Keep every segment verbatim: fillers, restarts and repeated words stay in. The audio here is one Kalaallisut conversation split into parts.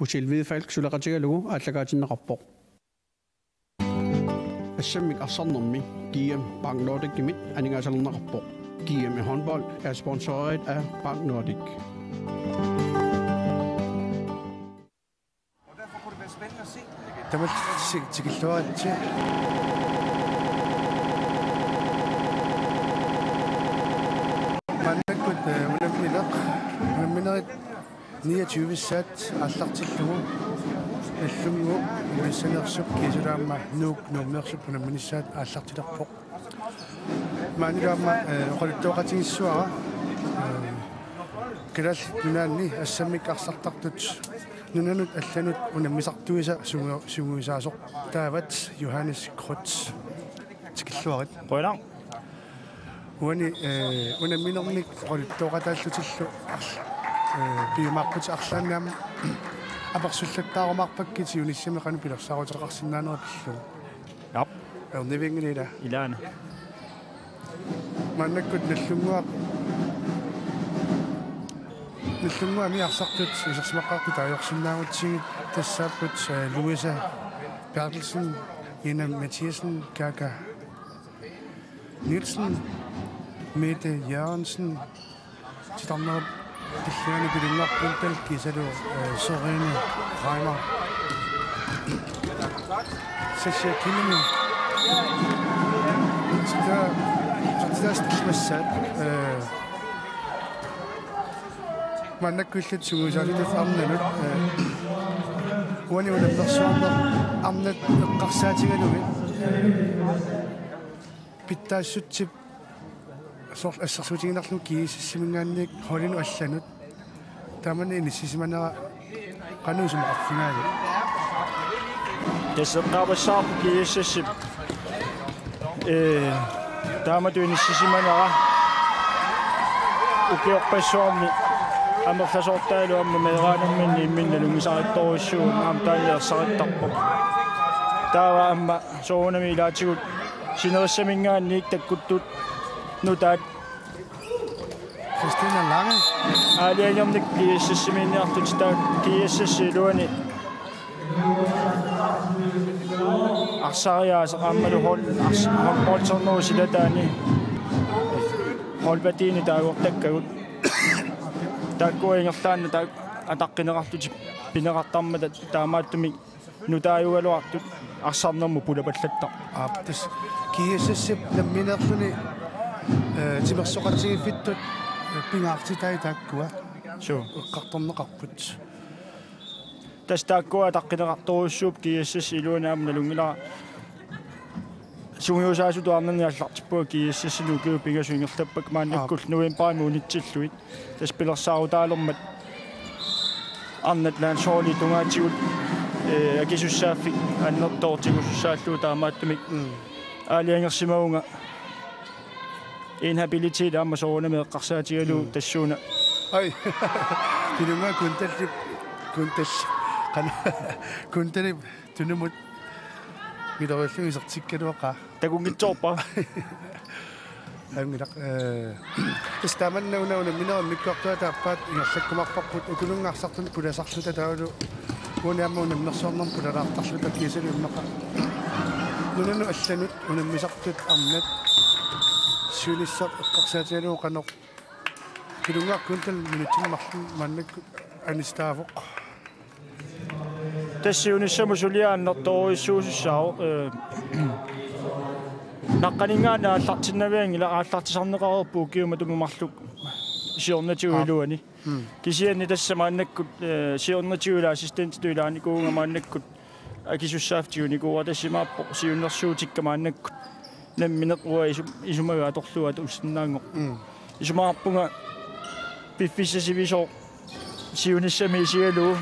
Hotel Hvidefalk suleqatigalugu aallakaatinneqarpoq. Assammik arsarnermi G M Bank Nordicimit aningaasalerneqarpoq. G M håndbold er sponsoreret af Bank Nordic. Tamassi tikilluaritsi. Maannakkut, eh, unammineq, unamminerit niogtyve-ssaat aallartillugu Nagdlunguup Ilulissaniitsup kiisalu aamma Nuuk Nuummiitsup unamminissaat aallartilerpoq. Maanilu aamma, eh, oqaluttuoqatigiissuara, eh, Kalaallit Nunaanni assammik arsartartut nunanut allanut unammisartuisa sungu-, sungiusaasortaavat Johannes Kreutzmann. Tikilluarit. Qujanaq. Uani, eh, unamminermik oqaluttuoqataallutillu arl-, eh, piumaarputit arlaanni aamma apersullattaarumaarpakkit siunissami qanoq pilersaaruteqarsinnaanera pillugu. Aap. Ernivinngilara. Ilaana. Maannakkut Nagdlunguup, Nagdlunguup arsartut isersimaqqaartut taagorsinnaagutsigit tassaapput, eh, Louise Berthelsen, Nina Mathiassen, Kaka Nielsen, Mette Jørgensen, titarnerup tilliani Pilunnguaq Kuntali kiisalu, eh, Sørine Reimer. Sasha Killing. Tita-, tita-, tita-, eh, maannakkut illit sungiusaasutut arnanut, eh, uani unammersuarneq arnat eqqarsaatigalugit, eh, pitsaassutsit soorlu assersuutigiinnarlugu GSS-iminngaanniit holdinut allanut. Taamani inissisimanera qanoq isumaqarfigaajuk? Tassa eqqaavassaarput GSS-ip, eh, taamatut inissisimanera ukiorpassuarni amerlasoortaalu aamma meeraanamminni imminut nalunngisarittorujussuuvoq aamma taanna ersarittarpoq. Taava aamma soorunami ilaatigut sinerissaminngaanniit takkuttut nutaat Christina Lange. Aalajangernikkut GSS-imiinniartut taava GSS-ip iluani arsariaaseq aammalu hold-, ars-, håndboldernerup silataani holdværtinik taagortakkagut. Taakkua ingerlaannaq taak-, ataqqineqarlutik pineqartarmata taamaattumik nutaajugaluartut arsarnermut pulapallattarput. Aap, tassa GSS-ip nammineerluni, eh, timersoqatigiiffittut, eh, pingaartitai taakkua. Suu. Eqqartorneqarput. Tassa taakkua ataqqineqartorujussuupput GSS-ip iluani aamma nalunngilara. Sungiusaasutut arnanni aallartippunga GSS-inik ukiut pingasut ingerlappakka maannakkut novembarimi unitsillugit. Tassa pilersaarutaalermat arnat landsholdit tungaatigut, eh, akisussaaffik annertooq tigusussaallugu taamaattumik. Mm. Aalajangersimavunga inhabilitet aamma soorunami eqqarsaatigalugu. Mm. Tassuuna. Ai. Pilunnguaq Kuntali, Kuntali. Qan-, Kuntali tunumut ngilerullugu isertikkaluaqaa. Takunngitsoorpa? Ajunngilaq, eh, tassa taamanna una unammineq immikkoortuata aappaat ingerlakkumaarparput ukununnga arsartunut pulasarluta taavalu uani aamma unammersuarnermut pulalaartarluta kiisalu immaqa nunanut allanut unammisartut arnat siunissaq eqqarsaatigalugu qanoq Pilunnguaq Kuntali minutsini marlunni maannakkut anistaavoq. Tassa siunissamut suliaq annertoorujussuusussaavoq, eh, naqqaninngaanniit aallartinnavianngilaq, aallartisarneqareerpoq ukiut matuma marluk siornatigut. Aap. Iluani. Mm. Kisianni tassa maannakkut, eh, siornatigut ilaa assistentitut ilaanikuuvunga maannakkut akisussaaffittut unikuuara, tassa imaappoq siunnersuutikka maannakkut nammineq uanga isu-, isumaga atorlugu atuussinnaanngorpoq. Mm. Isumaqarpunga piffissaq sivisooq siunissami isigalugu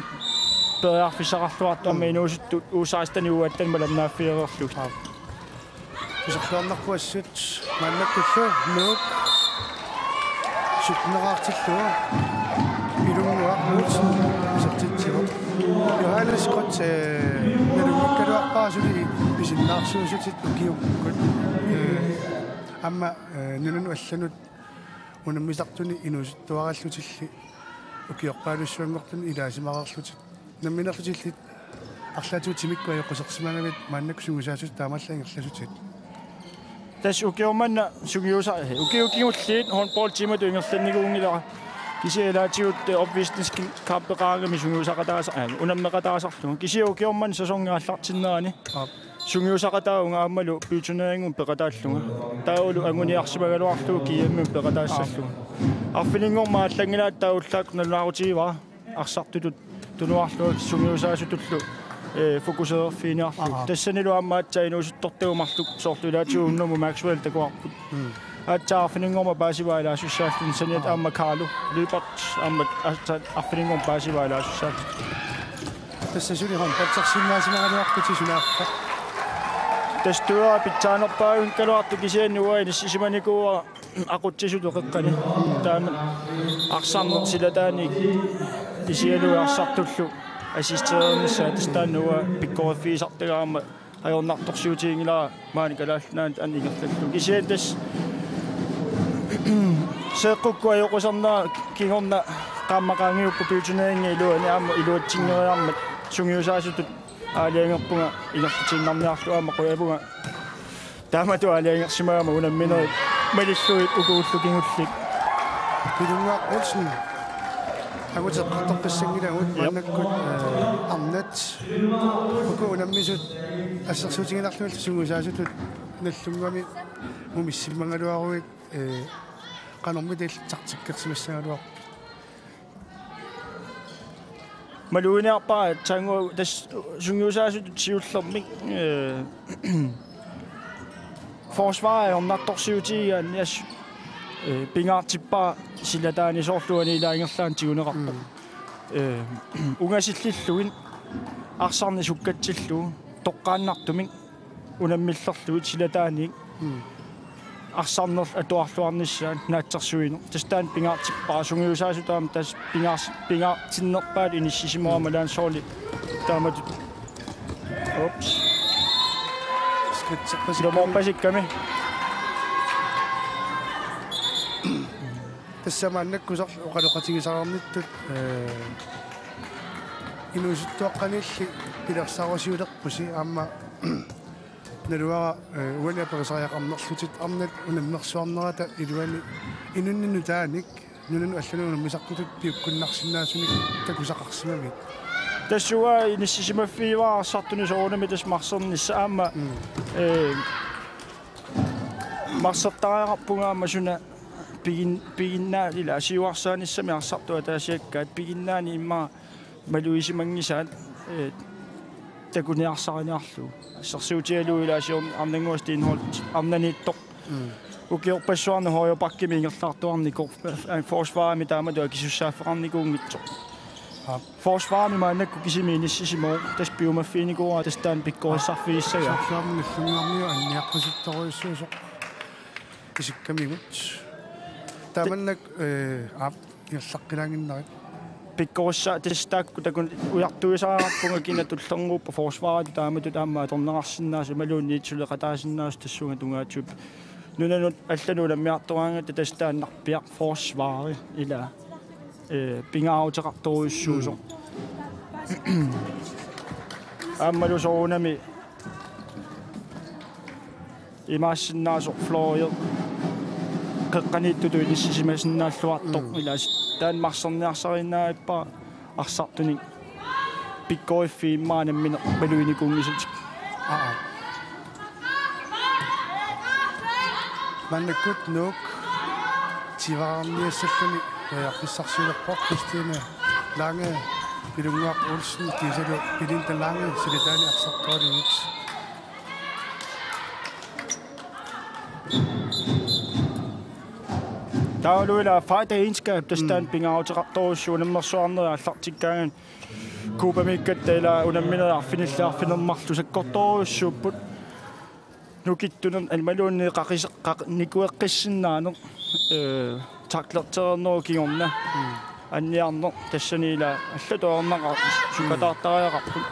periarfissaqarluartoq aamma. Mm. Inuusuttut U seksten-imi uattani malinnaaffigereerlugit. Aap. Iserluarnarpoq assut maannakkullu Nuuk sytteneraartillugu Pilunnguaq Olsen isertitsivoq. Johannes Kreutzmann, eh, nalunngikkaluarpara suli pisinnaarsuusutit ukiukkut. Eh, aamma, eh, nunanut allanut unammisartuni inuusuttuaraallutilli ukiorpaalussuanngortuni ilaasimareerlutit. Namminerlutillit arlaatigut timikkut ajoqusersimagavit maannakkut sungiusaasut taamaallaat ingerlasutit? Tassa ukioq manna sungiusa-, ukiut kingulliit håndboldtimut ingerlannikuunngilara. Kisianni ilaatigut, eh, opvisningskampeqaraangami sungiusaqataasa-, eh, unammeqataasarlugu. Kisianni ukioq manna sæsoni aallartinnerani. Aap. Sungiusaqataavunga aammalu byturneringi peqataallunga. Taavalu anguniarsimagaluarlugu G M-imut peqataassallugu. Arfininngormat aallanngilaat taava ullaakkut nalunaarutigivara. Arsartutut tunuarlugu sungiusaasutullu, eh, fokusererfiginiarlugu. Aha. Tassanilu aamma aatsaat inuusuttortagut marluk soorlu ilaatigut Unnumut Maxwell takuarput. Mm. Aatsaat arfininngormat paasivaa ilaasussaalluni saniatigut aamma Carlo Lyberth aamma aatsaat arfininngormat paasivaa ilaasussaalluni. Tassa suli håndboldersinnaasimagaluarputit sunaaffa? Tassa tuaa pitsaanerpaavigaluartoq kisianni uanga inissisimanikuuara aqutsisutut qeqqani. Taama arsarneq silataaniit kisianni arsartullu assisteernissaa tassa taanna uanga pikkoriffigisartagara aamma ajornartorsiutiginngilara maani Kalaallit Nunaanni ingerlallugu. Kisianni tassa seeqqukkut ajoqusernera kingorna qaammat qaangiupput byturneringi iluani aamma iluatsinngeriarmat sungiusaasutut aalajangerpunga ingerlatiinnarniarlugu aamma qujavunga. Taamatut aalajangersimagama unamminerit malillugit ukuullu kingulliit. Pilunnguaq Olsen. Anguteqqartoqqissanngilagut. Jep. Maannakkut, eh, arnat. Uku unammisut assersuutigiinnarlugit sungiusaasutut nallunnguamik mumissimagaluaruit, eh, qanormita illit taktikkersimassagaluarpit? Malugineqarpara taanna tassa sungiusaasutut siullermik, eh, forsvarit ajornartorsiutigigaanni assut, eh, pingaartippara silataani soorlu uani ilaa ingerlaannaq tiguneqarpoq. Mm. Eh, ungasillillugit arsarneq sukkatsillugu toqqaannartumik unammillerlugit silataaniit. Mm. Arsarnerlu atuarluarnissaa naatsorsuineq. Tassa taanna pingaartippara sungiusaasutut aamma tassa pingaars-, pingaartinnerpaatut inissisimavara, mm, landsholdi taamatut. Ups. Skritserpasikkami. Ilumorpasikkami. Tassa maannakkut soorlu oqaloqatigisarnittut, eh, inuusuttuaqqaniilli pilersaarusiulerpusi aamma naluara, eh, uani aperisariaqarnerlutit arnat unammersuarnerata iluani inunnut nutaanik nunanut allanut unammisartutut piukkunnarsinnaasunik takusaqarsimavit? Tassa uanga inissisimaffigaara arsartuni soorunami tassa marsernissaq aamma, mm, eh, marsertariaqarpunga aamma suna pigin-, piginnaani ilaa siuarsaanissami arsartut ataasiakkaat piginnaani immaqa malugisimanngisaat, eh, takuniarsariniarlugu. Assersuutigalugu ilaa siorna Arnannguaq Steenholdt arnaniittoq. Mm. Ukiorpassuarni højre backimi ingerlaartuarnikoq, eh, forsvarimi taamatut akisussaaffeqarnikuunngitsoq. Aap. Forsvarimi maannakkut kisimi inissisimavoq, tassa piumaffiginikuuara tassa taanna pikkorissarfigissagaa. Soorlu aamma nallunnguarmiut anniaqqisittorujussuusoq isikkamigut. Taamannak, eh, aap, ingerlaqqilaannginnarit. Pikkorissaq tassa taakku takun ujartuisarpunga kina tullinnguuppat forsvaritut taamatut aamma atorneqarsinnaasut imaluunniit suleqataasinnaasut tassunga tungaatigut. Nunanut allanut unammiartoraangatta tassa taannarpiaq forsvari ilaa, eh, pingaaruteqartorujussuusoq. Mm. Aammalu soorunami imaassinnaasoq Florian qeqqaniittutut inissisimasinnaalluartoq. Mm. Ilaa taanna marserniarsariinnavippara arsartunik pikkoriffiit immaqa nammineq maluginikuunngisatik. Aa. Maannakkut Nuuk tivararniassalluni periarfissarsiulerpoq. Christine Lange, Pilunnguaq Olsen kiisalu Belinda Lange silataani arsartualuit. Taavalu ilaa Fight Egenskab tassa taanna, mm, pingaaruteqartorujussuuvoq unammersuarnerit aallartikkaangat Cupamiikkatta ilaa unamminerit arfinillit arfineq-marluk sakkortoorujussuupput. Nukittuneq imaluunniit qaqis-, qaq-, nikueqqissinnaaneq, eh, tacklertereernerup kingorna. Mm. Anniarneq tassani ilaa allatut ajornaqaaq, mm, sukataartariaqarput.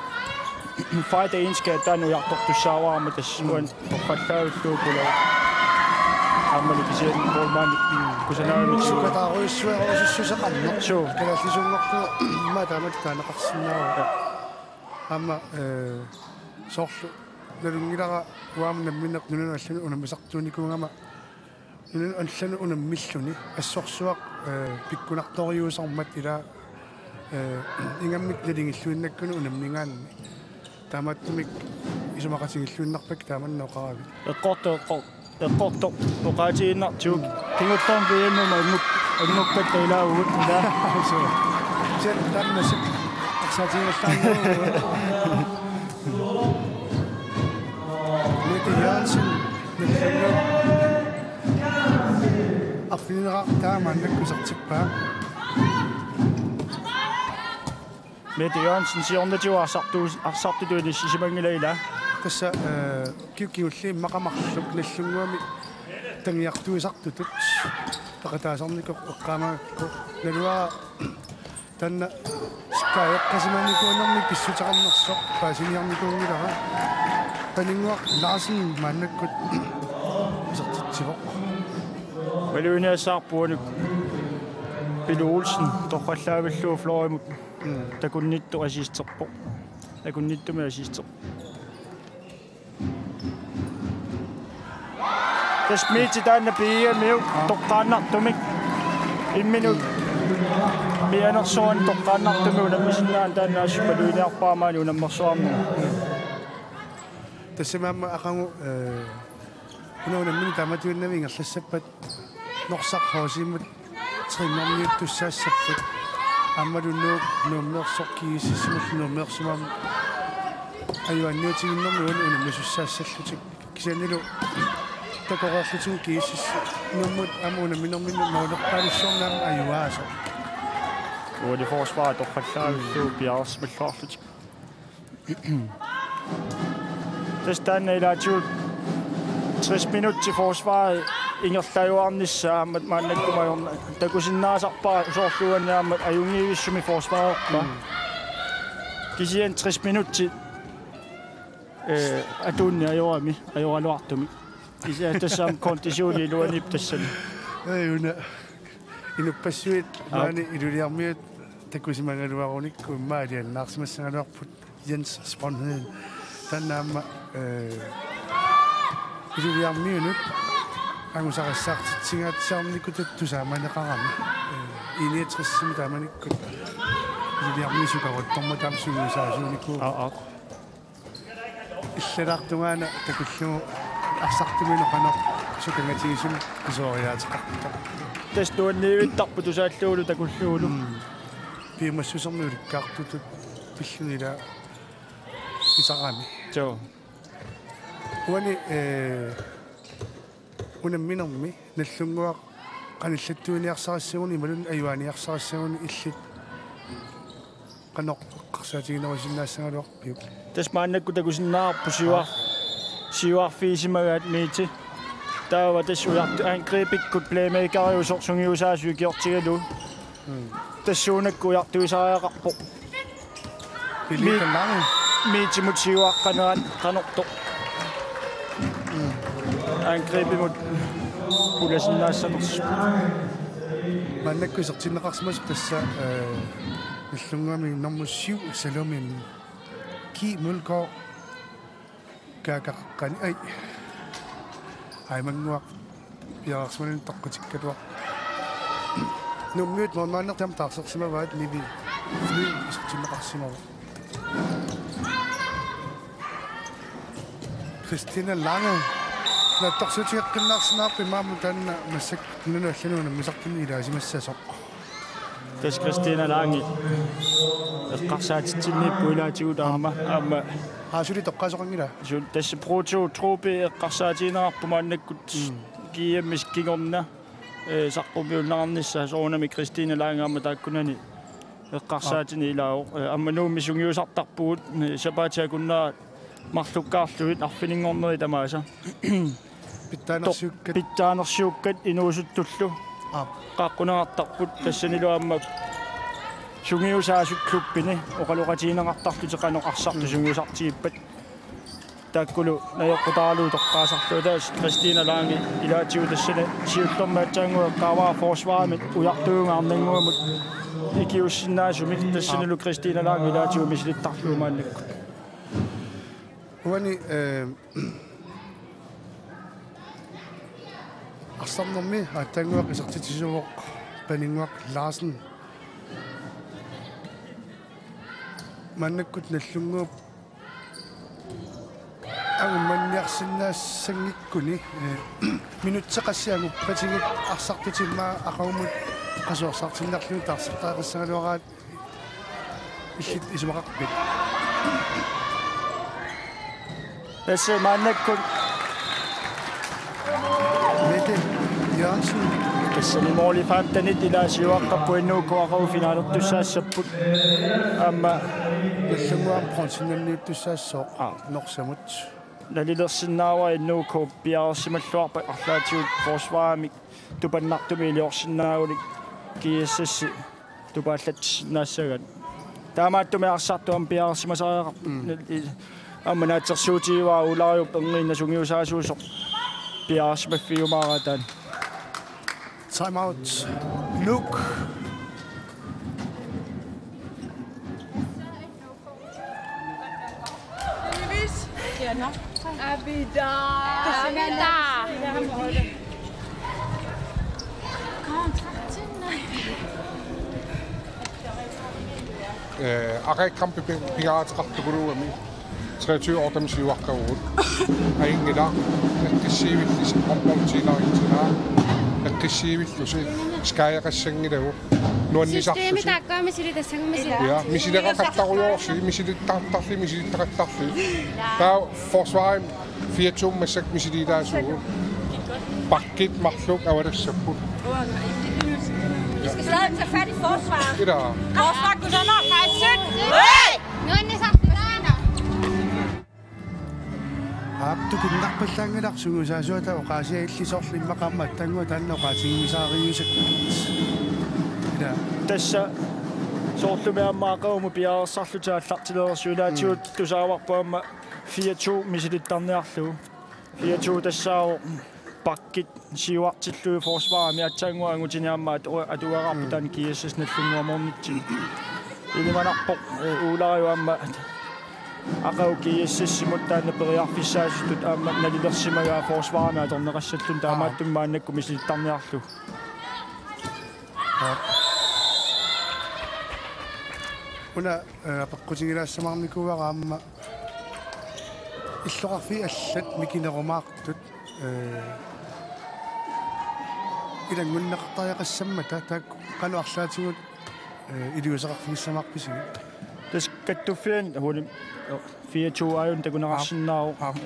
Fight Egenskab taanna ujartortussaavarma tassa, mm, uani torfallaavillugu pulaa. Aammalu kisianni Paul Mann kusanartumik sukataarujussuaq oqasussuseqarneq. Suu. Kalaallisuunngortoq immaqa taamatut taaneqarsinnaavoq. Ja. Aamma, eh, soorlu nalunngilara uanga nammineq nunanut allanut unammisartuunikuugama nunanut allanut unammilluni assorsuaq, eh, pikkunartorujussuarmat ila, eh, ingammik nalingilluinnakkunut unammigaanni. Taamaattumik isumaqatigilluinnarpakka taamanna oqaravit. Eqqortoq, eqqor-, eqqortoq oqaatigiinnartigu. Kingullermik P M-imut annguk-, anngukkatta ilaavugut, ilaa. Suu. Sen taamaaseq eqqarsaatigigallaarnagu. Mette Jørgensen, Mette Jørgensen. Arfineq-marluk taama annakkut isertippaa. Mette Jørgensen siornatigut arsartu-, arsartutut inissisimanngilaq, ilaa. Tassa, eh, kiu-, kingulliit immaqa marluk Nagdlunguami tangiartuisartutut peqataasarnikoq eqqaamagakku. Naluara taanna skaajaqqasimanikuunermi pissuteqarnersoq paasiniarnikuunngilara. Paninnguaq Larsen maannakkut isertitsivoq. Maluginiassavarput uani Pilu Olsen torrallaavillugu florimut. Mm. Takunnittoq assisterpoq. Takunnittumik assisterpoq. Tassa Mette taanna P M-iup toqqaannartumik. Imminut mianersorani toqqaannartumik unammisinnaanera taanna assut maluginiarpara maani unammersuarnera. Tassami aamma aqagu, eh, una unammineq taamatuinnavik ingerlassappat Norsaq H C-mut trænerniuttussaassapput. Aammalu Nuuk Nuummeersoq G S S-imut Nuummeersumut aamma ajuanniutigiinnermi uani unammisussaassallutik. Kisiannili takoreerlutigu G S S Nuummut aamma unamminerminni malugeqqaavissuarnik aamma ajuaasoq. Uani forsvar torrallaavillugu piareersimalluarlutik. Tassa taanna ilaatigut tres minutsit forsvari ingerlajuarnissaa aamma maannakkut ajorna-, takusinnaasarpara soorlu uani aamma ajunngivissumik forsvarerpaa. Mm. Kisianni tres minutsit, eh, atuunneq ajorami, ajoraluartumik. Kisianni tassa aamma konditioni iluanip tassani. Ei, una. Inuppassuit. Aap. Maani Ilulissarmiut takusimagaluarunikku immaqa alianaarsimassagaluarput Jens Sponheen. Taanna aamma, eh, Ilulissarmiunut angusarissaartitsingaatsiarnikutut tusaamaneqarami. Eh, enogtresimi taamanikkut Ilulissarmiut sukaruttormat taama sungiusaasuunikuupput. Aap, aap. Illalaartungaana takullugu arsartuminut qanoq sukangatigisumik pisoriaateqartoq. Tassa nuanniivittarpoq tusaallugulu takullugulu. Mm. Piumassusermi ulikkaartutut pilluni ila pisarami. Joo. Uani, eh, unamminermi Nagdlunguaq qanillattuiniarsarissaguni imaluunniit ajuaaniarsarissaguni illit qanoq eqqarsaatiginerusinnaassagaluarpiuk? Tassa maannakkut takusinnaavarput siuar-, siuarfigisimagaat Mette. Taava tassa ujartu-, angribikkut playmakeriusoq sungiusaasoq ikiortigalugu. Mm. Tassuunakkut ujartuisariaqarpoq. Felipe Lange. Mettemut siuaqqanerat qanortoq. Mm. Angribimut pulasinnaassanersoq. Maannakkut isertinneqarsimasoq tassa, eh, Nagdlunguami nummer syv, Salome Ki Mølgaard. Kaakaqqani, ai. Aimannguaq piareersimallugu toqqutikkaluaq. Nuummiut målmandertut taarsersimavaat, Nivi Fly isertinneqarsimavoq. Christina Lange. Naatsorsuutigeqqinnaarsinnaavoq imaammat taanna massakkut nunanut allanut unammisartunut ilaasimassasoq. Tassa Christina Lange eqqarsaatitsinniippoq ilaatigut aamma, aamma. Aa, suli toqqaasoqanngilaq. Su-, tassa Proto Troopip eqqarsaatigineqarpoq maannakkut. Mm. G M-ip kingorna, eh, saqqummiunneqarnissaa soorunami Christina Lange aamma taakkunani eqqarsaatinik ilaavoq. Eh, aamma Nuummi sungiusartarpugut, eh, sapaatip akunnera marlukkaarlugit arfininngornerit tamaasa. Pitsaanersiukkat. Pitsaanersiukkat inuusuttullu. Aap. Qaaqquneqartarput tassanilu aamma sungiusaasut klubbini oqaloqatigineqartarlutik qanoq arsartut Mm. sungiusartigippat. Taakkulu najoqqutaralugu toqqaasarlugu, taava Christina Lange ilaatigut tassani siullermik aatsaannguaq eqqaavara forsvarimi ujartuinnarnannguamut ikiussinnaasumik, tassanilu Christina Lange ilaatigut misilittarlugu maannakkut. Uani, eh, arsarnermi aatsaannguaq isertitsisuuvoq Paninnguaq Larsen. Maannakkut Nagdlunguup angummanniarsinnaasanngikkuni, eh, minutsit qassit anguppatigut arsartutit immaqa aqagumut qasuersaartinnarlugit taarsertariaqassagaluaraat illit isumaqarpit? Tassa maannakkut Mette Jørgensen. Tassani måli femtenit ilaa siuaqqapput, N U K aqagu finalertussaassapput. Aamma Nagdlunguup aamma bronzenniuttussaassooq. Aa. Norsamut. Nalilersinnaavara N U K piareersimalluarpat arlaatigut forsvarimi tupannartumik iliorsinnaagunik G S S tupaallatsissinnaassavat. Taamaattumik arsartut aamma piareersimasariaqarput. Mm. Aamma naatsorsuutigivara Ulariup erniinnaq sungiusaasuusoq piareersimaffigiumaaraat taanna. Time out. Nuuk. Abida. Abida. Eh, aqagu kampi pi-, pingaaruteqartukuluugami treogtyve ottemik siuaqqavugut. Ajunngilaq, eqqissivillusi håndboldtiinaritsinnaa, eqqissivillusi skadeqassanngilagut. Nuannisarlusi. Systemi taakku misilittassagummi. Ja, misileqaqattarujoorsi, misilittartarlusi, misilittaqattarlusi. Taava forsvarimi fireogtyve massakkut misilittaasugut. Backit marluk avalassapput. Vi skal stadig tage fat i forsvaret. Ila. Forsvar, kusanaq, kaitsut. Hej! Nuannisarput. Aap, tupinnarpallaanngilaq sungiusaasuata oqaasia illit, soorlu immaqa aamma aatsaannguaq taanna oqaatiginngisaariusakkit. Ila. Tassa soorlumi aamma aqagumut piareersarlutik aallartilereersoq ilaatigut. Mm. Tusaavarput aamma fireogtyve misilittarniarlugu. Fireogtyve tassaavoq backit siuartillugit forsvarimi, aatsaannguaq angutini aamma atu-, atugarput. Mm. Taanna G S S Nagdlunguup amoornitsinni. Ilimanarpoq, eh, Ulariup aamma aqagu G S S-imut taanna periarfissaasutut aamma nalilersimagaa forsvarimi atorneqassalluni, taamaattumik maannakkut misilittarniarlugu. Una, eh, apeqqutigilaassamarnikuuara aamma illoqarfiit allat mikinerumaartut, eh, ilanngunneqartariaqassammata taakku qanoq arlaatigut, eh, iliuuseqarfigissamaarpisigit? Tassa kattuffiani, uani, fireogtyve aajuna takuneqarsinnaavoq. Aap. Aap.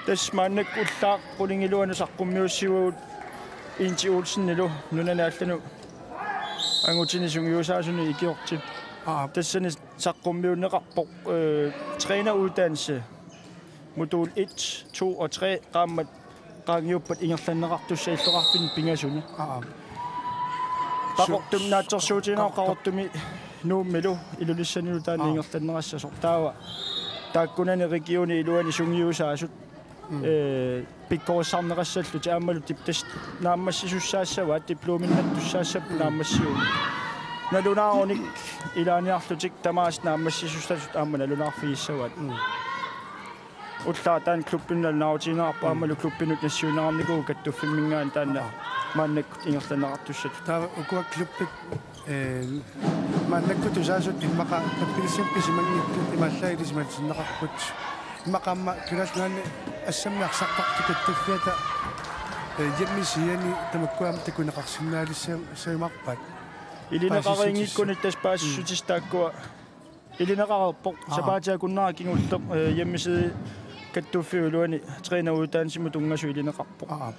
Tassa maannakkut ullaaq qulingiluanut saqqummiussivagut Inti Olsenilu nunani allanut angutini sungiusaasuni ikiortip. Aap. Tassani saqqummiunneqarpoq, øh, træneruddannelse, modul et, to og tre, qaammat qaangiuppat ingerlanneqartussat illoqarfinni pingasuni. Aap. Qaqortum su-, naatsorsuutigineqarpoq Qaqortumi Nuummilu Ilulissanilu taanna. Aap. Ingerlanneqassasoq. Taava taakkunani regioni iluani sungiusaasut, mm, øh, pikkorissarneqassallutik aammalu dip-, tassa naammassisussaassavaat, diplominnattussaassapput. Mm. Naammassivugut. Nalunaarunik ilaaniarlutik tamaasa naammassisussasut aamma nalunaarfigissavaat. Mm. Ullaaq taanna klubbinut nalunaarutigineqarpoq. Mm. Aammalu klubbinut nassiunneqarnikuuvoq kattuffimminngaanniit taanna. Aha. Maannakkut ingerlanneqartussatut. Taava ukua klubbit, eh, maannakkut tusaasut immaqa tappilissam pisimanngitsut imaallaat ilisimatinneqarput. Immaqa aamma Kalaallit Nunaanni assammik arsartartut kattuffiata, eh, hjemmesiani tamakkua aamma takuneqarsinnaalissagiumaarpaat. Ilineqariinngikkunik tassa paasissutissat taakkua. Ilineqareerpoq. Aha. Sapaatip akunnera kingulleq, eh, hjemmeside kattuffiup iluani træneruddannelsimut tunngasut ilineqarpoq. Aha.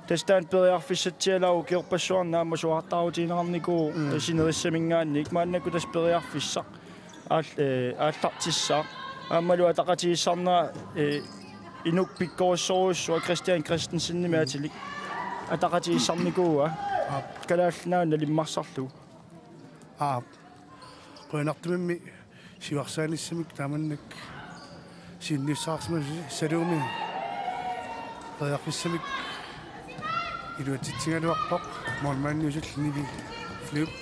Tassa taanna periarfissatsialaavoq ukiorpassuarni aamma suaartaarutigineqarnikuuvoq, mm, eh, sinerissaminngaanniit. Maannakkut tassa periarfissaq aal-, eh, aallartissaaq. Aammalu ataqatigiissaarnera, eh, inuk pikkorissorujussuaq Christian Christensenimik, mm, atilik ataqatigiissaarnikuuaa. Aap. Kalaallit Nunaanni nalimmassarlugu. Aap. Qujanartumimmi siuarsaanissamik taamannak Sinniussaarsimasoq Salumi periarfissamik iluatsitsigaluarpoq, målmandiusullu Nivi Flyvp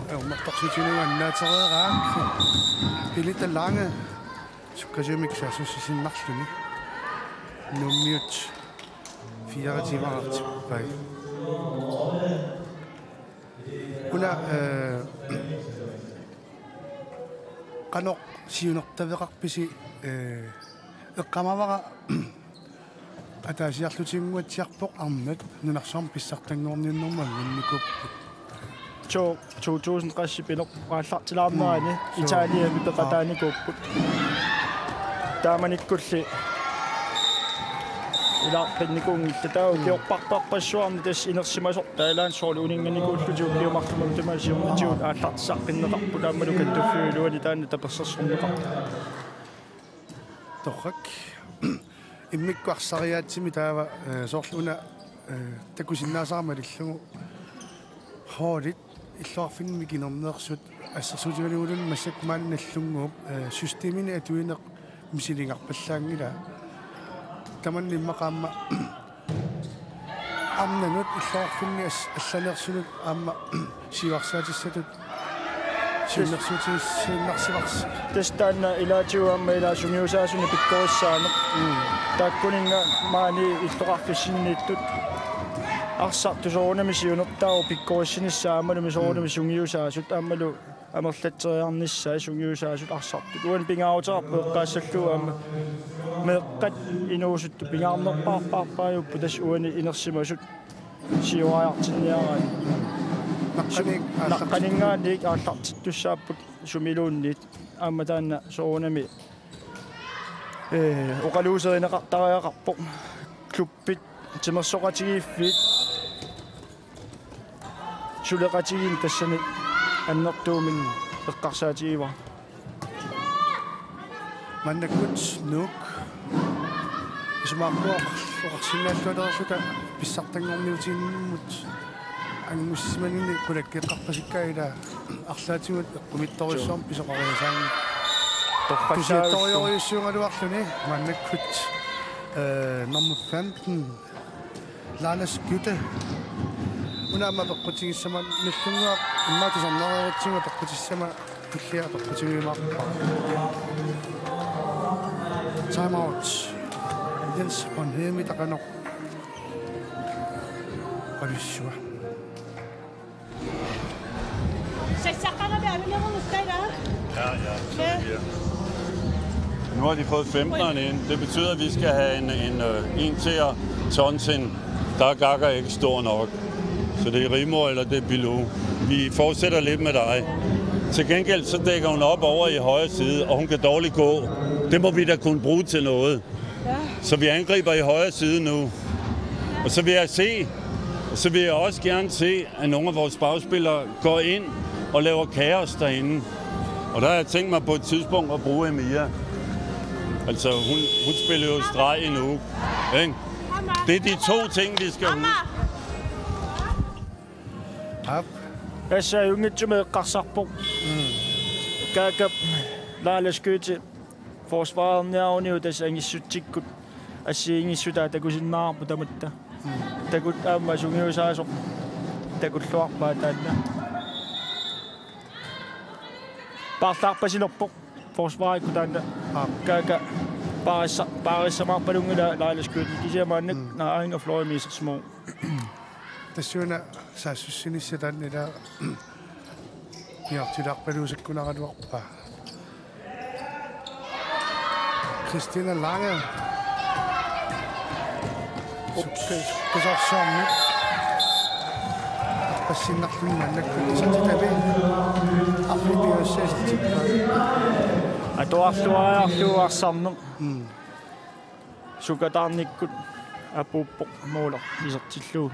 ajornartorsiutigalugu annaatereeraaq. Pilitta Lange sukkasuumik saassussiinnarluni. Nuummiut fire tiimarartippai. Una, eh, qanoq siunertaveqarpisi, eh, eqqaamavara ataasiarlutiginnguatsiarpoq arnat nunarsuarmi pissartanngorniunnermut annikuupput. To, to tusind qassit pineq aallartilaarnerani. Mm. Italiami peqataanikuupput. Taamanikkulli ilaarpinnikuunngillat, taava ukiorparparpassuarni tassa inersimasortaa ilaanni soorlu uninnganikuullutik ukiut marluk tungaanut siornatigut aallartissaqqinneqarput aammalu kattuffiup iluani taanna tapersersorneqarpoq. Torrak. Immikkut arsariaatsimi taava, eh, soorlu una, eh, takusinnaasara malillugu holdit illoqarfinni mikinerneersut assersuutigaluguluunniit massakkut maani Nagdlunguup, eh, systemini atuineq misiligarpallaanngilaa. Tamanna immaqa aamma arnanut illoqarfinni as-, allaneersunut aamma siuarsaatissatut siunnersuutigiinnarsivarsi. Tassa taanna ilaatigut aamma ilaa sungiusaasunik pikkorissaaneq. Mm. Taakkuninnga maani illoqarfissinniittut arsartut soorunami siunertaavoq pikkorissinissaa aammalumi soorunami, mm, sungiusaasut aammalu amerlatseriarnissaat sungiusaasut arsartut. Uani pingaaruteqarpoq eqqaassallugu aamma meeqqat inuusuttut pingaarnerpaarpaarpaajupput tassa uani inersimasut siuariartinniaraanni. Naqqani-, su-, aallartit-, naqqaninngaanniit aallartittussaapput sumiluunniit. Aamma taanna soorunami, eh, oqaluuserineqartariaqarpoq. Klubbit, timersoqatigiiffiit suleqatigiinni tassani annertuumik eqqarsaatigivara. Maannakkut Nuuk isumaqarpunga oqarsinnaalluarluta pissartanngorniutiginermut angusimaninni qulakkeeqqarpasikkaat, ila arlaatigut eqqumiitsorujussuarmik pisoqariasaanngillat. Torrassaavissuaq. Kusiattorujorujussuugaluarluni maannakkut, eh, nummer femten, Laila Skytte. Una aamma peqqutigissama Nagdlunguaq immaqa tusarnareerutsigu peqqutissama tullia peqqutigiumaarpaa. Time out. Jens Bornholm taqanoq qalissua. Sassaqarami alunerugut taga. Ja, ja, så er det her. Nu har de fået femteneren ind. Det betyder, at vi skal have en, en, øh, en til at tonse hende. Der er Gaga ikke stor nok. Så det er Rigmor eller det er Bilou. Vi fortsætter lidt med dig. Til gengæld så dækker hun op over i højre side, og hun kan dårligt gå. Det må vi da kunne bruge til noget. Ja. Så vi angriber i højre side nu. Og så vil jeg se, og så vil jeg også gerne se, at nogle af vores bagspillere går ind og laver kaos derinde. Og der har jeg tænkt mig på et tidspunkt at bruge Emia. Altså, hun, hun spiller jo streg i Nuuk, ikke? Det er de to ting, vi skal huske. Aap. Tassa ajunngitsumik eqqarsarpoq. Mm. Gaga Laila Skytte forsvarerniaruniuk tassa angissutsikkut assigiinngissutaat takusinnaavarput tamatta. Mm. Takuuk aamma sungiusaasoq takulluarpaa taanna. Paarlaarpasilerpoq forsvarikkut taanna. Aap. Gaga paarissa-, paarissamaarpalunngilaa Laila Skytte kisianni maannakkut, mm, naa aina fløjimi isersimavoq. Tassuuna saassussinissaq taanna ila niartilaarpaluusakkunaraluarpaa. Christina Lange. Ups. Kusarsuarmi. Arpassinnarluni maannakkut isertitami. Arfineq-pingajussat isertippaa. Atuarluariarlugu arsarneq. Mm. Sukataarnikkut apuuppoq måler isertillugu.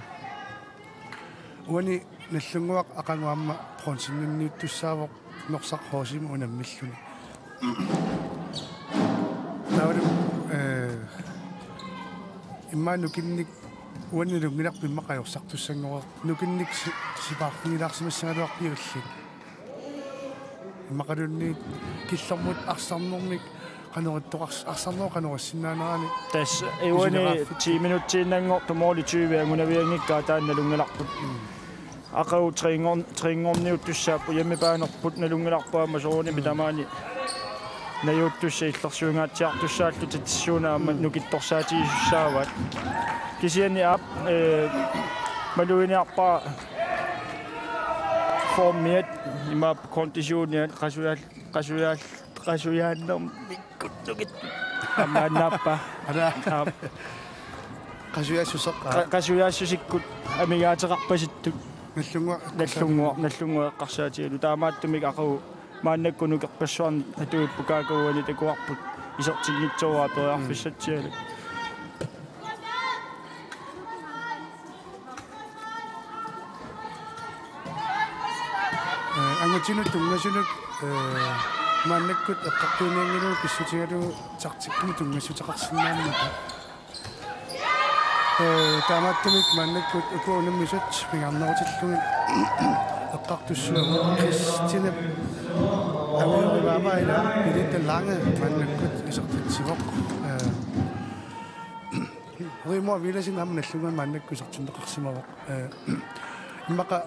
Uani Nagdlunguaq aqagu aamma bronzinniuttussaavoq Norsaq H C-mi unammilluni. Taavalu, eh, immaqa nukinnik uani nalunngilarput immaqa ajorsartussanngorpoq. Nukinnik si-, sipaarfigilaarsimassagaluarpiuk illit? Immaqaluunniit killormut arsarnermik qanoq ittoqars-, arsarnerup qanoq issinnaanerani. Tassa uani isineraaffittut ti minutsiinnanngortut måli tyve angunavianngikkaat taanna nalunngilarput. Mm. Aqagu træninngor-, træninngorniuttussaapput, hjemmebaanerput nalunngilarput aamma soorunami. Mm. Tamaani najuuttussat illersuingaatsiartussaallutik tassuuna aamma. Mm. Nukittorsaatigisussaavaat. Kisianni aap, eh, maluginiarpara formiat imaappoq konditioniat qasujaal-, qasujaal-, qasujaannermikkut nukit. Aamma annaappa. Ala. Aap. Qasujaassuseq. Qa-, qasujaassusikkut amigaateqarpasittut. Nallunnguaq. Nallunnguaq, nallunnguaq eqqarsaatigalugu. Taamaattumik aqagu maannakkut nukerpassuarnik atuipput, K K U-ani takuarput isertinngitsoorpaa periarfissatsialu. Eh, angutinut tunngasunut, eh, maannakkut eqqartuinianngilagut pissutigalugu taktikkimik tunngassuteqarsinnaammata. Eh, taamaattumik maannakkut uku unammisut pingaarnerutillugit eqqartussaapput. Kristinep anguniarpaa ila Birgitte Lange maannakkut isertitsivoq. Eh, Rigmor Villadsen aamma nallunnguaq maannakkut isertinneqarsimavoq. Eh, immaqa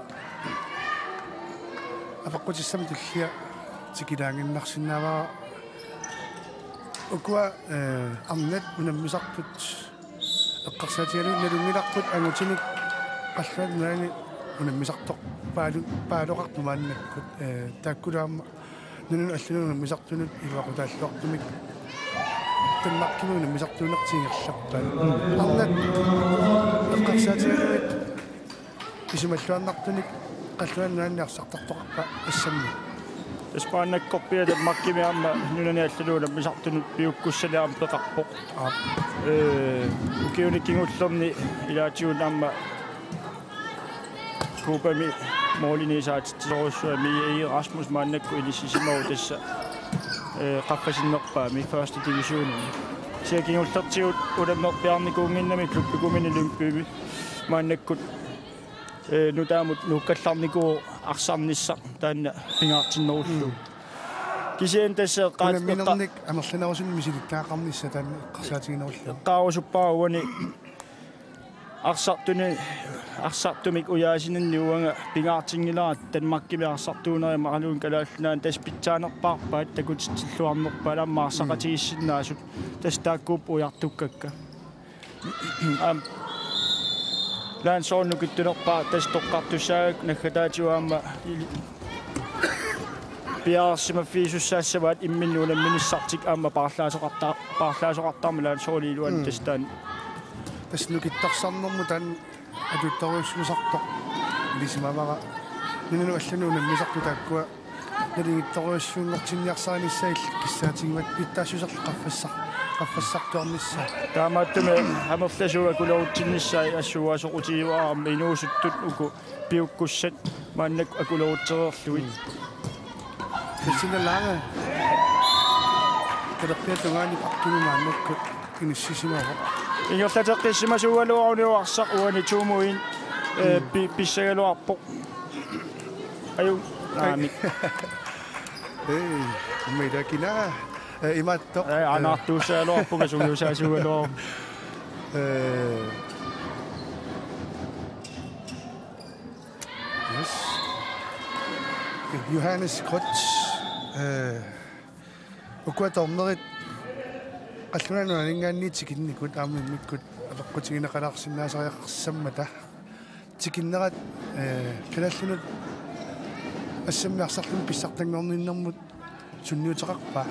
apeqqutissamik tullia tikilaaginnarsinnaavara. Ukua, eh, arnat unammisartut eqqarsaatigalugit nalunngilarput angutinik qallunaat nunaanni unammisartorpaalu-, paaloqarput maannakkut, eh, taakkulu aamma nunanut allanut unammisartunut iluaqutaalluartumik Danmarkimut unammisartuunertik ingerlappaat. Arnat eqqarsaatigalugit isumalluarnartunik qallunaat nunaanni arsartartoqarpa assammi? Tassa maannakkorpiaq Danmarkimi aamma nunanut allanut unammisartunut piukkussanik aamma peqarpoq. Aap. Ee, ukiuni kingullerni ilaatigut aamma Cupami målinik saatitsisorujussuugami Egede Rasmus maannakkut inissisimavoq tassa, eh, qaffasinnerpaami første divisionimi. Kisianni kingullertigut unammerpiarnikuunnginnami klubbikumi Lyngbymi maannakkut, eh, nutaamut nuukkallarnikuuvoq arsarnissaq taanna pingaartinnerullugu. Mm. Kisianni tassa eqqaat-, unamminernik amerlanerusunik misilittagaqarnissaq taanna eqqarsaatiginerullugu. Eqqaarusuppara uani arsartuni-, arsartumik ujaasinanni uanga pingaartinngilara Danmarkimi arsartuunerit imaluunniit Kalaallit Nunaanni tassa pitsaanerpaarpaat takutitsilluarnerpaat aamma arsaqatigiissinnaasut tassa taakkuupput ujartukkakka. Aamma landsholdi nukittunerpaaq tassa toqqartussaagakku naggataatigut aamma ili-, piareersimaffigisussaassavaat imminnut unamminissartik aamma paarlaasoqarta-, paarlaasoqartarmata landsholdip iluani. Mm. Tassa taanna. Tassa nukittorsarnermut taanna atuuttorujussuusartoq ilisimavara. Nunanut allanut unammisartut taakkua nalingittorujussuunngortinniarsarinissaat illit kissaatigivatit pitsaassuserlu qaffassar-, qaffassartuarnissaa. Taamaattumik amerlasuut akulerutsinnissaat assut uanga soqutigivara aamma inuusuttut uku piukkussat maannakkut akulerutsereerlugit. Christine Lange. Talerpiata tungaani pakkimi maannakkut inissisimavoq. Ingerlateqqissimasuugaluaruni arsaq uani to-muin, eh, mm, pi-, pissagaluarpoq. Aju, naamik. Ei, imma ilakina. Eh, imaattoq. Eh, anaartuussagaluarpunga sungiusaasuugaluaruma. Eh. Yes. Johannes Kreutzmann, eh, ukua dommeri Qallunaat Nunaanninngaanniit tikinnikut aamma immikkut apeqqutigineqalaarsinnaasariaqarsammata tikinnerat, eh, kalaallinut assammik arsarluni pissartanngorninnermut sunniuteqarpa?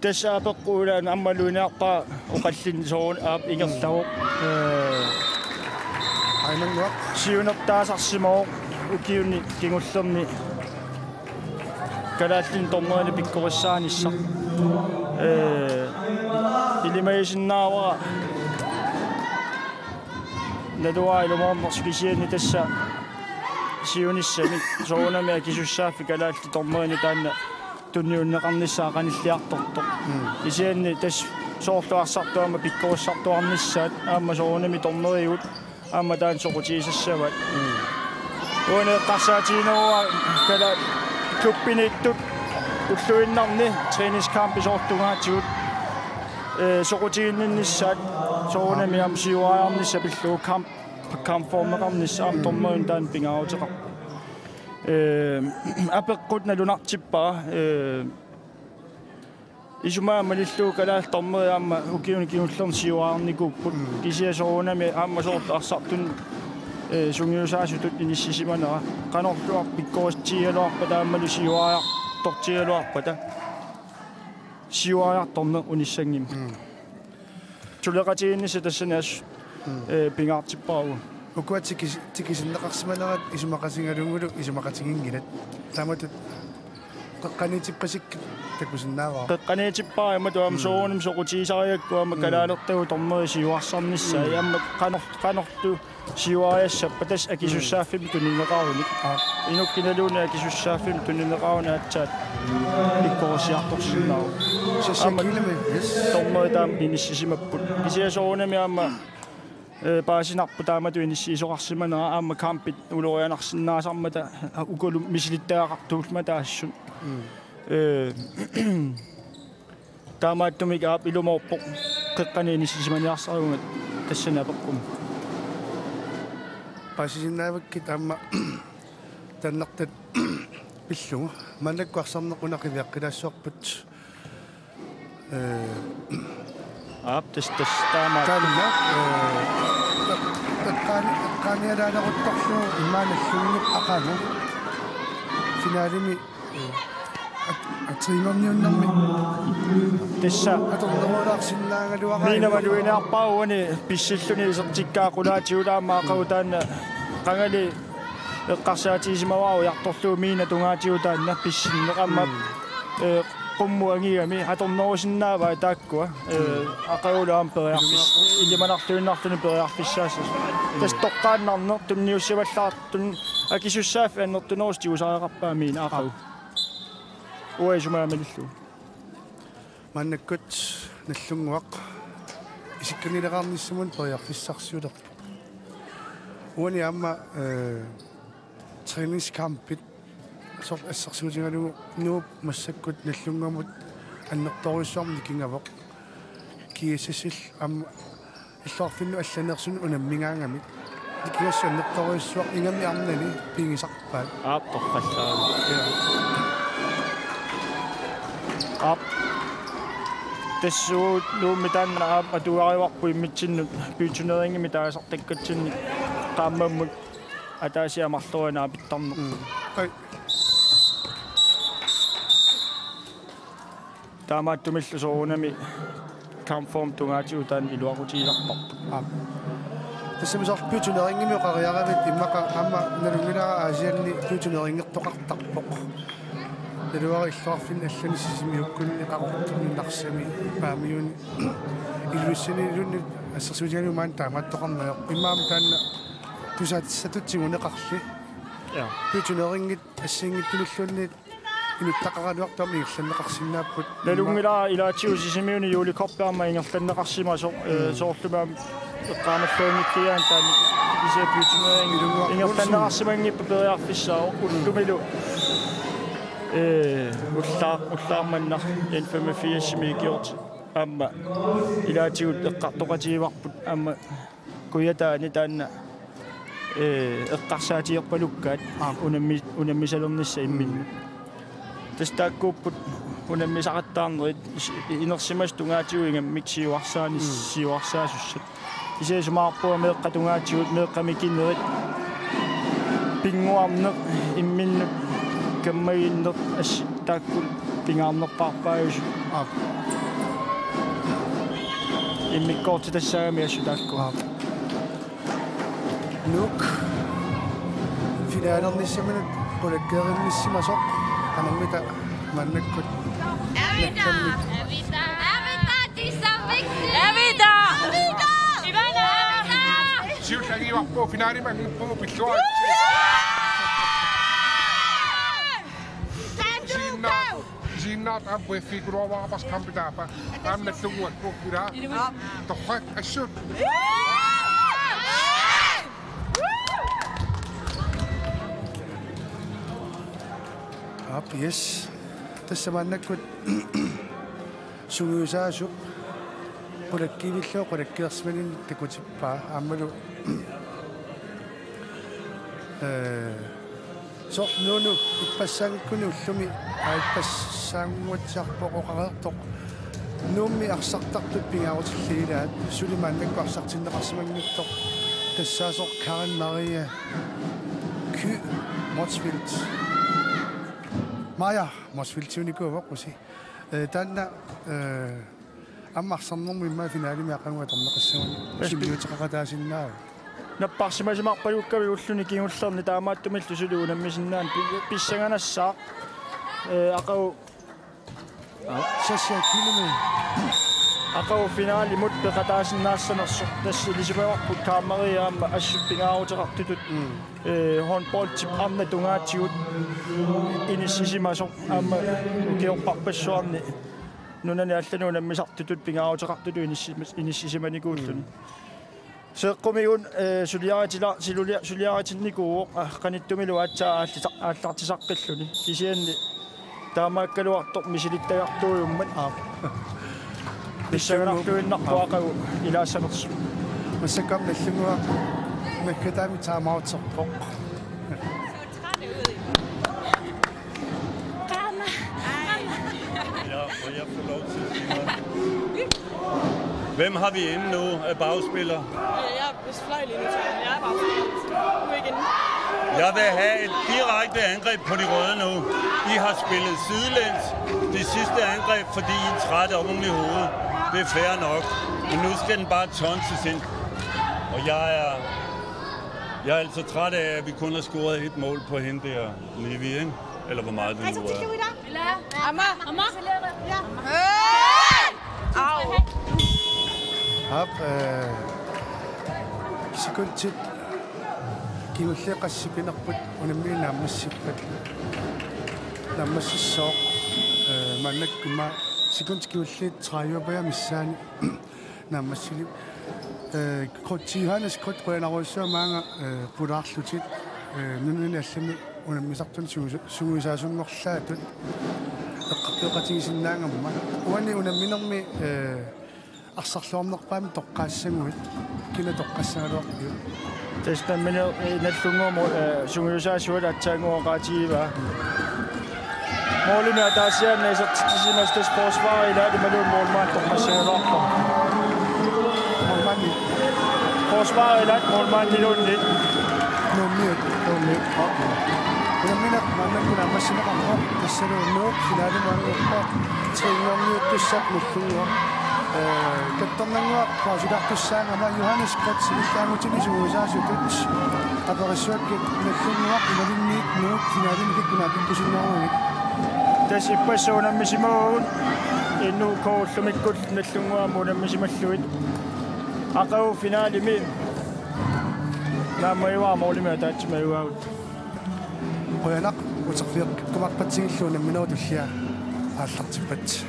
Tassa apeqqut ilaanni aamma maluginiarpara oqallinneq soorunami aap ingerlavoq. Ee, aimannguaq. Siunertaasarsimavoq ukiuni kingullerni kalaallinut dommerinik pikkorissaanissaq. Ee, ilimagisinnaavara naluara ilumoornersoq kisianni tassa siunissami soorunami akisussaaffik kalaallit dommerinut taanna tunniunneqarnissaa qanilliartortoq. Mm. Kisianni tassa soorlu arsartut aamma pikkorissartuarnissaat aamma soorunami dommerigut aamma taanna soqutigisassavaat. Mm. Uani eqqarsaatigineruara Kala klubbiniittut ulluinnarni træningskampit soorlu tungaatigut, eh, soqutiginninnissaat soorunami aamma siuariarnissaq pillugu kamp-, kampformeqarnissaq aamma dommerinik taanna pingaaruteqarpoq. Eh, apeqqut nalunartippara, eh, isumaga malillugu kalaallit dommerit aamma ukiuni kingullerni siuariarnikuupput. Mm. Kisianni soorunami aamma soorlu arsartuni, eh, sungiusaasutut inissisimanera. Qanorluunniit pikkorissutigigaluarpata aammalu siuariartortigigaluarpata. Siuariartorneq unissanngimmat. Mm. Suleqatigiinnissaq tassani assut, mm, eh, pingaartippara uagut. Ukua tikis-, tikisinneqarsimanerat isumaqatigalugulu isumaqatiginngilat. Taamatut qeqqaniitippasikka takusinnaavara. Qeqqaniitippara imatut aamma, mm, soorunami soqutigisarigakku aamma, mm, kalaalertagut dommerit siuarsarnissaat. Mm. Aamma qanor-, qanorlu siuariassappat tassa akisussaaffimmik tunineqarunik. Aa. Inukkit kinaluunniit akisussaaffimmik tunineqarunik aatsaat pikkorissiartorsinnaavoq. Aamma sassakkilami, yes, dommerit taama inissisimapput. Kisianni soorunami aamma, eh, paasinarpoq taamatut inissiisoqarsimanera aamma kampit ulorianarsinnaasarmata, eh, ukulu misilittagaqartuulluta assut. Mm. Eh, taamaattumik aap ilumoorpoq qeqqani inissisimaniarsarigut tassani apeqqummi. Paasisinnaavakkit aamma taannartat pillugu. Maannakkut arsarneq una qiviaqqilaassavarput. Eh, aap, tassa, tassa taamaat. Taanna, eh, eqqaani-, eqqaanialaaleruttorlugu immaqa nallunnguup aqagu finalimi, eh, at-, atriimerniunnermi. Tassa. Atornerulaarsinnaagaluaralugu. Miina maluginiarpara uani pissilluni isertikkaa qulaatigut aamma aqagu taanna qangali eqqarsaatigisimavara ujartorlugu miina tungaatigut taanna pissinneq aamma, mm, eh, qummut angigami atornerusinnaavai taakkua, eh, mm, aqagulu aamma periarfis-, ilimanarluinnarluni periarfissaassasoq. Mm. Tassa toqqaannarneq tunniussivallaartut akisussaaffik annertunerusoq tigusariaqarpaa miina aqagu. Uanga isumaga malillugu. Maannakkut Nagdlunguaq isikkanileraarnissamut periarfissarsiulerpoq. Uani aamma, eh, træningskampit soorlu assersuutigalugu Nuup massakkut Nagdlunguamut annertoorujussuarmik nikingavoq. G S S-illu aamma illoqarfinnut allaneersunut unammigaangamik. Nikingassaq annertoorujussuaq ingammik arnani pigisarpaat. Aap, torrallaagu. Ja. Aap. Tassa uagut Nuummi taanna aap atugaarivarput imminnut bytuneringimik taasartakkatsinnik qaammammut ataasiarluni marloriarluni aapittarneq. Mm. Ai. Taamaattumillu soorunami kampform tungaatigut taanna iluaqutigilerparput. Aap. Tassami soorlu bytuneringimik oqariaravit immaqa aamma nalunngilara Aasianni bytuneringertoqartarpoq. Naluara illoqarfinni allani Sisimiukkunni, Qaqortumi, Narsami, Paamiuni, Ilulissaniluunniit assersuutigalugu maani taamaattoqarneq ajorpoq. Immaqa aamma taanna tusaatissatut tiguneqarli. Ja. Bytuneringit assigiinngitsunilluunniit inuttaqaraluartumik ingerlanneqarsinnaapput. Nalunngilara ilaatigut Sisimiuni Julie Korpi aamma ingerlanneqarsimasoq, eh, mm, soorlumi aamma eqqaamalluunngikkigaanni taanna kisianni bytunering ilunguaq ingerlanneqarsimanngippat periarfissaavoq, mm, ullumilu, eh, ullaar-, ullaarmanna N femogfirsimi ikiorti aamma ilaatigut eqqartoqatigivarput aamma Kujataani taanna, eh, eqqarsaatigerpalukkaat, aap, unammi-, unammisalernissaq imminnut. Mm. Tassa taakkuupput unammisaqattaarnerit is-, inersimasut tungaatigut ingammik siuarsaanis-, mm, siuarsaasussat. Kisianni isumaqarpunga meeqqat tungaatigut, meeqqat mikinerit, pinnguarneq imminnut kammaginneq assi-, taakku pingaarnerpaarpaajusut. Aap. Immikkoortitassaagami assut taakku. Aap. Nuuk finalernissaminut qulakkeerinnissimasoq qanormita maannakkut. Evita! Evita! Evita! De er så vigtige! Evita! Evita! Evita! Siulleq angivarput, finalimi angipput, pilluaritsi. Isiginnaartut aamma F I-kuluarpassi kampitaapa. Aamma Nagdlunguakkut ila. Torrak assut. Aap, yes. Tassa maannakkut sungiusaasup qulakkiivillugu qulakkeersimanermini takutippaa aammalu, eh, soorlu Nuunu ippassaanngikkunik ullumi, aa, ippassaannguatsiarpoq oqareertoq Nuummi arsartartut pingaarutillit ilaat, suli maannakkut arsartinneqarsimanngitsoq tassaasoq Karen Marie Ky Motzfeldt. Maja Motzfeldt siunikuuvoq usi. Eh, taanna, eh, aamma arsarnermut immaqa finalemi aqagu atorneqassaguni. Yes, pi- sunniuteqaqataasinnaavoq. Napparsimasimarpalukkavit ulluni kingullerni taamaattumillu suli unammisinnaaneq pi-, pissanganassaaq. Eh, aqagu Sasha Kinnunen. Aqagu finalimut peqataasinnaassanersoq. Tassa ilisimavarput Karen Marie aamma assut pingaaruteqartutut. Mm. Eh, håndboldip arnat tungaatigut inissisimasoq aamma ukiorpassuarni nunani allani unammisartutut pingaaruteqartutut inissi-, inissisimanikuulluni. Mm. Seeqqumigut, eh, suliaritila-, silulia-, suliaritinnikuuvoq, ah, qanittumilu aatsaat aallita-, aallartisaqqilluni. Kisianni taamaakkaluartoq misilittagartuujummat. Aap. Pissanganarluinnarpoq aqagu ilaassanersoq. Massakkut Nagdlunguaq naggataami timeouterpoq. Hvem har vi inde nu af bagspiller? Øh, jeg er på fløj lige nu, tror jeg. Jeg er bare på fløj. Nu igen. Jeg vil have et direkte angreb på de røde nu. I har spillet sidelæns det sidste angreb, fordi I er trætte oven i hovedet. Det er fair nok. Men nu skal den bare tonses ind. Og jeg er, jeg er altså træt af, at vi kun har scoret et mål på hende der, Nivi, ikke? Eller hvor meget det nu er. Ama. Ama. Ja. Au. Aap, eh, sekundit kingulliit qassit pinerput unammineq naammassippat. Naammassissooq, eh, maannakkut sekundit kingulliit tredive missaani naammassili. Eh, Krutti Johannes Krutti qujanarujussuaq maanga, eh, pulaarlutit, eh, nunani allani unammisartuni sungiusa-, sungiusaasunngorlaatut eqqartueqatigisinnaagama. Uani unamminermi, eh, arsarluarnerpaamik toqqaassaguit, kina toqqassagaluarpiuk? Tassa nammineq, eh, Nagdlunguaq, eh, sungiusaasuat aatsaannguaq oqaatigivaa. Målimi ataasiaannaq isertitsisimasoq tassa forsvarit ilaat imaluunniit målmandip toqqassagaluarpaa. Målmandi. Forsvarit ilaat målmandiluunniit. Nuummiut. Nuummiut. Unammineq maannakkut naammassineqarpoq tassalu Nuuk finalimut anngorpoq. Tre-nngorniuttussaq Nagdlunguaq. Eh, Kattornannguaq pausilaartussaagama Johannes Krutti illit angutini sungiusaasutut. Aperissuakkit Nagdlunguaq imaluunniit Nuuk finalimi kikkut naapippisinnaaruit? Tassa ippassaq unammisimavagut N U K ullumikkut Nagdlunguaamut unammisimallugit. Aqagu finalimi naammagivara målimi ataatsimajugaagut. Qujanaq, uterfigeqqikkumaarpatsigillu unamminerup tullia aallartippat.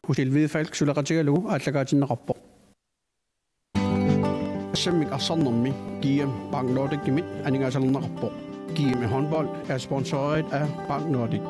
Usil Hvidfalk suleqatigalugu aallakaatinneqarpoq. Assammik arsarnermi G M Bank Nordicimit aningaasalerneqarpoq. G M i håndbold er sponsoreret af Bank Nordic.